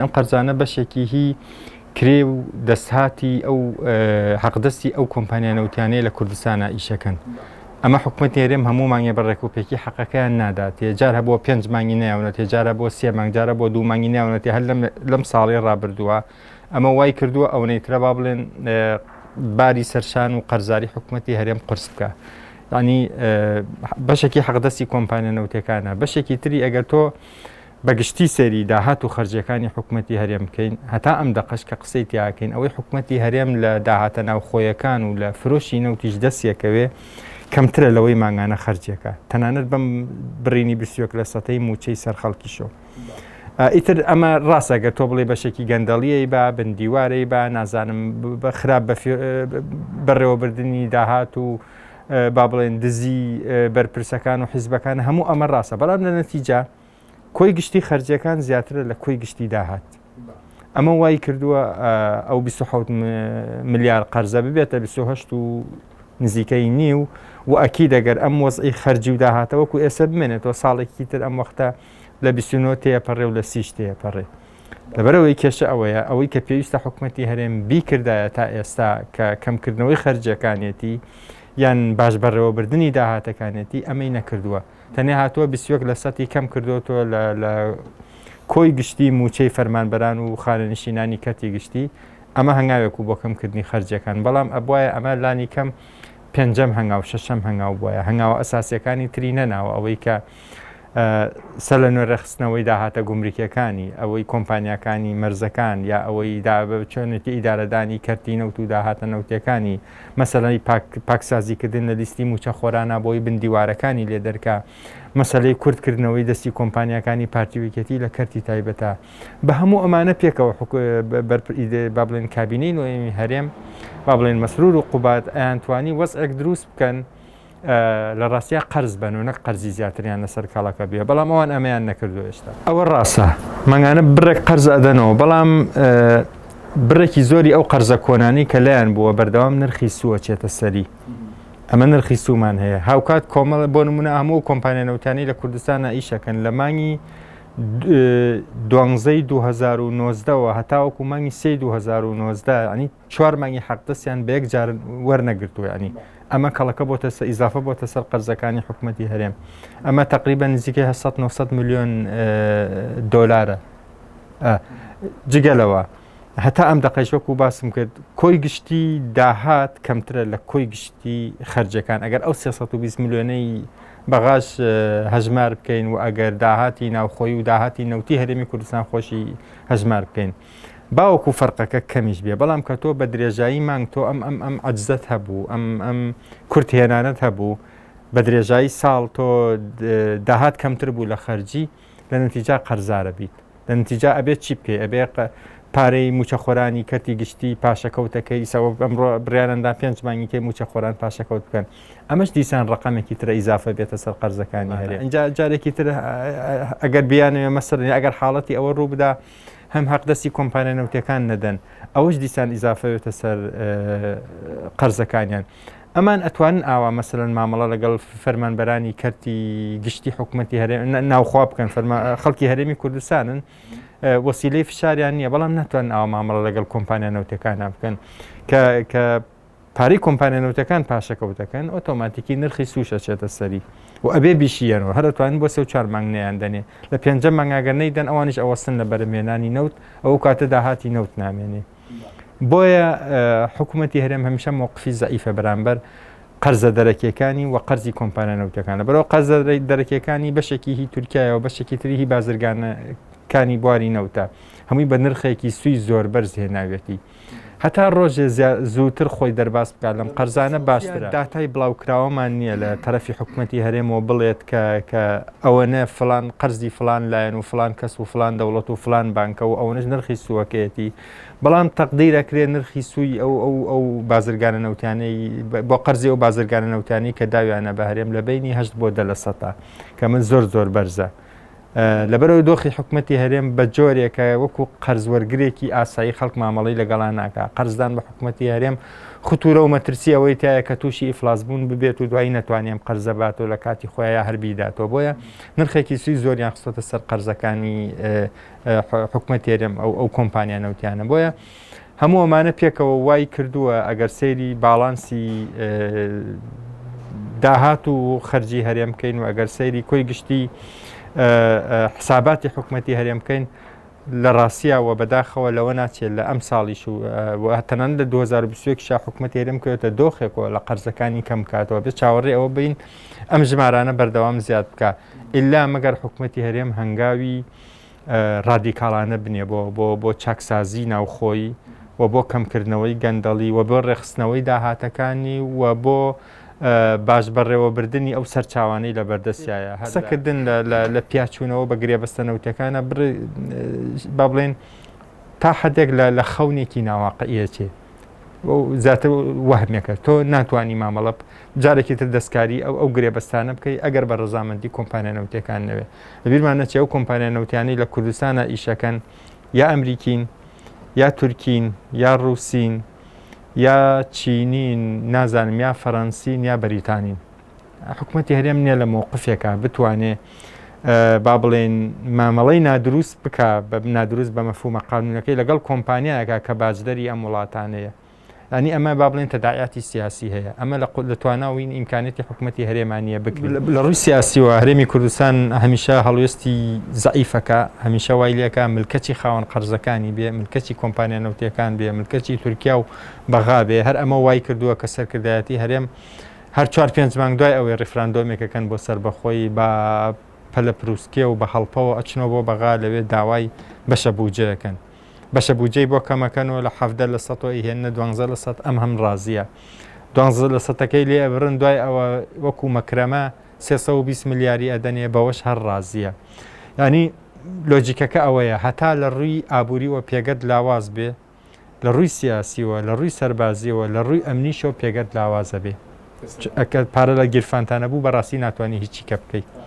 ئەم قەرزانە بەشێکی هی کرێ و دەستهاتی ئەو حەقدەستی ئەو کۆمپانیا نەوتیانەیە لە کوردستانە ئیشەکەن. ئەمە حکومەتی هەرێم هەموو مانگێ بە ڕێکوپێکی حەقەکەیان ناداتێ، جار هەبووە پێنج مانگی نەیاونەتێ، جار هەبووە سێ مانگ، جار هەبووە دوو مانگی نەیاونەتێ، هەر لەم ساڵەی ڕابردووە ئەمە وای کردووە ئەونەی ترە با بڵێن باری سەرشان و قەرزاری حکومەتی هەرێم قورس بکە. ینی بەشێکی حەقدەستی کۆمپانیا نەوتەکانە، بەشێکی تری ئەگەر تۆ بە گشتی سەیری داهات و خەرجیەکانی حکومەتی هەرێم بکەین، هەتا ئەم دەقەش کە قسەی تیاکەین، ئەوەی حکومەتی هەرێم لە داهاتە ناوخۆیەکان و لە فرۆشی نەوتیش دەستیەکەوێ کەمترە لەوەی مانگانە خەرجیەکە، تەنانەت بەم بڕینی 21 لە سەتەی مووچەی سەر خەڵکیشەوە. ئیتر ئەمە ڕاستە گەر تۆ بڵێ بەشێکی گەندەڵیەی با بن دیوارەی با نازانم بە خراپ بەڕێوەبردنی داهات و با بڵێن دزی بەرپرسەکان و حیزبەکان هەموو ئەمە ڕاستە بەڵام لە نەتیجە کۆی گشتی خەرجیەکان زیاترە لە کۆی گشتی داهات ئەمە وای کردووە ئەو 27 ملیار قەرزە ببێتە 28 و نزیکەی نیو و ئەکی دەگەر ئەم وەزعی خەرجی و داهاتە وەکو ئێستا بمێنێتەوە ساڵێکی تر ئەم وەختە لە 29 تێپەڕێ و لە سیش تێپەڕێ لەبەرئەوەی کێشە ئەوەیە ئەوەی کە پێویستە حکومەتی هەرێم بیکردایە تا ئێستا کە کەمکردنەوەی خەرجیەکانێتی یان باش بەڕێوەبردنی داهاتەکانێتی ئەمەی نەکردووە تەنێ هاتووە 21 لە سەتی کەم کردوەوە لە کۆی گشتی موچەی فەرمانبەران و خانەنشینانی کەرتی گشتی ئەمە هەنگاوێک و بۆ کەمکردنی خەرجیەکان بەڵام ئەبواە ئەمە لانی کەم پێنجەم هەنگاو شەشەم هەنگاو بواە هەنگاوە ئەساسیەکانی تری نەناوە ئەوەی کە سەرلەنوێ ڕێکخستنەوەی داهاتە گومرکیەکانی، ئەوەی کۆمپانیاکانی مەرزەکان یا ئەوەی چۆنێتی ئیدارەدانی کەرتی نەوت و داهاتە نەوتیەکانی، مەسەلەی پاکسازیکردن لە لیستی موچەخۆرانا بۆی بن دیوارەکانی لێ دەرکا، مەسەلەی کورت کردنەوەی دەستی کۆمپانیاکانی پارتی و یەکێتی لە کەرتی تایبەتا. بە هەموو ئەمانە پێکەوە با بڵێن کابینەی نۆیەمی هەرێم، با بڵێن مەسرور و قوباد ئەیانتوانی وەزعێک دروست بکەن، لە ڕاستیا قەرز بەن و نەک قەرزی زیاتریان لەسەر کاڵاکە بێ بەڵام ئەوان ئەمەیان نەکردو ئێستا. ئەوە ڕاستە مانگانە بڕێک قەرز ئەدەنەوە بەڵام بڕێکی زۆری ئەو قەرزە کۆنانەی کە لایان بووە بەردەوام نرخی سووە چێتە سەری ئەمە نرخی سومان هەیە هاوکات کۆمەڵ بۆ نمونە هەموو کۆمپانیا نەوتانی لە کوردستانە ئیشەکەن لە مانگی دوانزەی 2009ەوە هەتاوەکو مانگی سێ 2009 ینی چوار مانگی حەقدەستیان بە یەک جار وەرنەگرتووە یعنی ئەمە کەڵەکە بۆتە سەر ئیزافە بۆتە سەر قەرزەکانی حکوومەتی هەرێم ئەمە تقریبا نزیکەی 800 900 میلیۆن دۆلارە جگە لەوە هەتا ئەم دەقەیش وەکو باسم کرد کۆی گشتی داهات کەمترە لە کۆی گشتی خەرجەکان ئەگەر ئەو 320 میلیۆنەی بەغاش هەژمار بکەین و ئەگەر داهاتی ناوخۆی و داهاتی نەوتی هەرێمی کوردستان خۆشی هەژمار بکەین باوەکو فەرقەکە کەمیش بێ بەڵام کە تۆ بە درێژایی مانگ تۆ ئەم ئەم ئەم عەجزەت هەبوو ئەم ئەم کورت هێنانەت هەبوو بە درێژایی ساڵ تۆ داهات کەمتر بوو لە خەرجی لە نەتیجا قەرزارە بیت لە نەتیجا ئەبێت چی بکەی ئەبێ پارەی موچەخۆرانی کەرتی گشتی پاشەکەوتەکەی سەوە ئەمڕۆ بڕیارەندا پێنج مانگی کەی موچەخۆران پاشەکەوت بکەن ئەمەش دیسان ڕقەمێکی ترە ئیزافە بێتە سەر قەرزەکانی هەرێ اینجا جارێکی تر ئەگەر بیانەوێ مەسەرنی ئەگەر حاڵەتی ئەوە ڕوو بدا هەم حەقدەستی کۆمپانیا نەوتیەکان نەدەن ئەوەش دیسان ئیزافە بێتە سەر قەرزەکانیان. ئەمان ئەتوانن ئاوا مەسەلەن مامەڵە لەگەڵ فەرمانبەرانی کەرتی گشتی حکوومەتی هەرێم ناوخوا بکەن فەرما خەڵکی هەرێمی کوردستانن وەسیلەی فشاریان نییە بەڵام ناتوانن ئاوا مامەڵە لەگەڵ کۆمپانیا نەوتەکانە بکەن کە کە پارەی کۆمپانیا نەوتەکان پاشەکەوت دەکەن ئۆتۆماتیکی نرخی سوش ئەچێتە سەری و ئەبێ بیشیەنەوە هەر ئەتوانن بۆ سێ و چوار مانگ نەیان دەنێ لە پێنجەم مانگ ئەگەر نەیدەن ئەوانیش ئەوەستن لە بەرهەمهێنانی نەوت ئەو کاتە داهاتی نەوت نامێنێ بۆیە حکوومەتی هەرێم هەمیشە مۆقفی زەعیفە بەرامبەر قەرزە دەرەکیەکانی و قەرزی کۆمپانیا نەوتەکان لەبەرەوە قەرزە دەرەکیەکانی بەشێکی هی تورکایە و بەشێکی تری هی بازرگانەکانی بواری نەوتە هەمووی بە نرخێکی سوی زۆر بەرز هێناوێتی هەتا ڕۆژێ زووتر خۆی دەرباز بکات لەم قەرزانە باشترە. داتای بڵاوکراوەمان نییە لە تەرەفی حکومەتی هەرێمەوە بڵێت کە کە ئەوەنە فڵان قەرزی فڵان لایەن و فڵان کەس و فڵان دەوڵەت و فڵان بانکە و ئەوەنەش نرخی سووەکەیەتی بەڵام تەقدیر ئەکرێ نرخی سووی ئەو ئەو ئەو بازرگانە نەوتیانەی بۆ قەرزی ئەو بازرگانە نەوتیانەی کە داویانە بە هەرێم لە بەینی هەشت بۆ دە لە سەتا کە من زۆر زۆر بەرزە. لەبەرئەوەی دۆخی حکومەتی هەرێم بە جۆرێکە وەکو قەرز وەرگرێکی ئاسایی خەڵک مامەڵەی لەگەڵا ناکا، قەرزدان بە حکومەتی هەرێم ختورە و مەترسی ئەوەی تایە کە تووشی ئیفلاس بوون ببێت و دوایی نەتوانێ ئەم قەرزە باتەوە لە کاتی خۆیا یا هەر بیداتەوە بۆیە نرخێکی سوی زۆریان خستۆتە سەر قەرزەکانی حکومەتی هەرێم ئەو ئەو کۆمپانیا نەوتیانە بۆیە هەموو ئەمانە پێکەوە وای کردووە ئەگەر سەیری باڵانسی داهات و خەرجی هەرێم بکەین و ئەگەر سەیری کۆی گشتی حساباتی حکوومەتتی هەرێم بکەین لە ڕاستیا و بەداخەوە لەوە ناچێت لە ئەم ساڵیش و تەنان لە 2021 شا حکوومەت هەرێم کەوێتە دۆخێکەوە لە قەرزەکانی کەم کاتەوە بێ چاوەڕێ ئەوە بین ئەم ژمارانە بەردەوام زیاد بکە ئللا مەگەر حکوومەتتی هەرێم هەنگاوی ڕادیکاڵانە بنێ بۆ بۆ بۆ چاکسازی ناوخۆیی و بۆ کەمکردنەوەی گەندەڵی و بۆ ڕێکخستنەوەی داهاتەکانی و بۆ باش بەڕێوەبردنی ئەو سەرچاوانەی لە بەردەستایە قسەکردن لە پیاچوونەوە بە گرێبەستە نەوتەکانە با بڵێن تا حدێک لە خەونێکی ناواقعیەچێ زیاتر وەهمێکە تۆ ناتوانانی مامەڵە جارێکی تر دەستکاری ئەو ئەو گرێبەستانە بکەی ئەگەر بە ڕەزامەندی کۆمپانیا نەوتەکان نەوێ لەبیرمان نەچێ ئەو کۆمپانیا نەوتیانەی لە کوردستانە ئیشەکەن یا ئەمریکین یا تورکین یا ڕووسین یا چینین نازانم یا فەرەنسین یا بەریتانین حکوومەتی هەرێم نییە لە مۆقفێکە بتوانێ با بڵێن مامەڵەی نادروست بکە بە نادروست بە مەفهومە قانونەکەی لەگەڵ کۆمپانیایەکە کە باجدەری ئەم وڵاتانەیە ینی ئەمە با بڵێن تەداعیاتی سیاسی هەیە ئەمە لە تواناوین ئیمکانێتی حکوومەتی هەرێمانە بکرێت لە ڕووی سیاسیەوە هەرێمی کوردستان هەمیشە هەڵوێستی زەعیفەکە هەمیشە وای لێکە ملکەچی خاوەن قەرزەکانی بێ ملکەچی کۆمپانیا نەوتیەکان بێ ملکەچی تورکیا و بەغا بێ هەر ئەمە وای کردووە کە سەرکردایەتی هەرێم هەر چوار پێنج مانگ دوای ئەوەی ڕیفراندۆمێکەکەن بۆ سەربەخۆیی بە پەلەپروسکێ و بە هەڵپەوە ئەچنەوە بۆ بەغا لەوێ داوای بەشە بوجەکەن بەشە بودجەی بۆ کەمەکەن و لە 17 لە سەتەوە ئیهێننە دوانزە لە سەد ئەم هەم ڕازیە دوانزە لە سەتەکەی لێ ئەبرن دوای ئەوە وەکو مەکرەمە 320 ملیاری ئەدەنێ بەوەش هەر ڕازیە ینی لۆجیکەکە ئەوەیە هەتا لە ڕووی ئابووریوە پێگەت لاواز بێ لە ڕووی سیاسیوە لە ڕووی سەربازیەوە لە ڕووی ئەمنیشەوە پێگەت لاوازە بێ ئەکە پارە لە گیرفانتانە بوو بەڕاستی ناتوانانی هیچی کە بکەیت.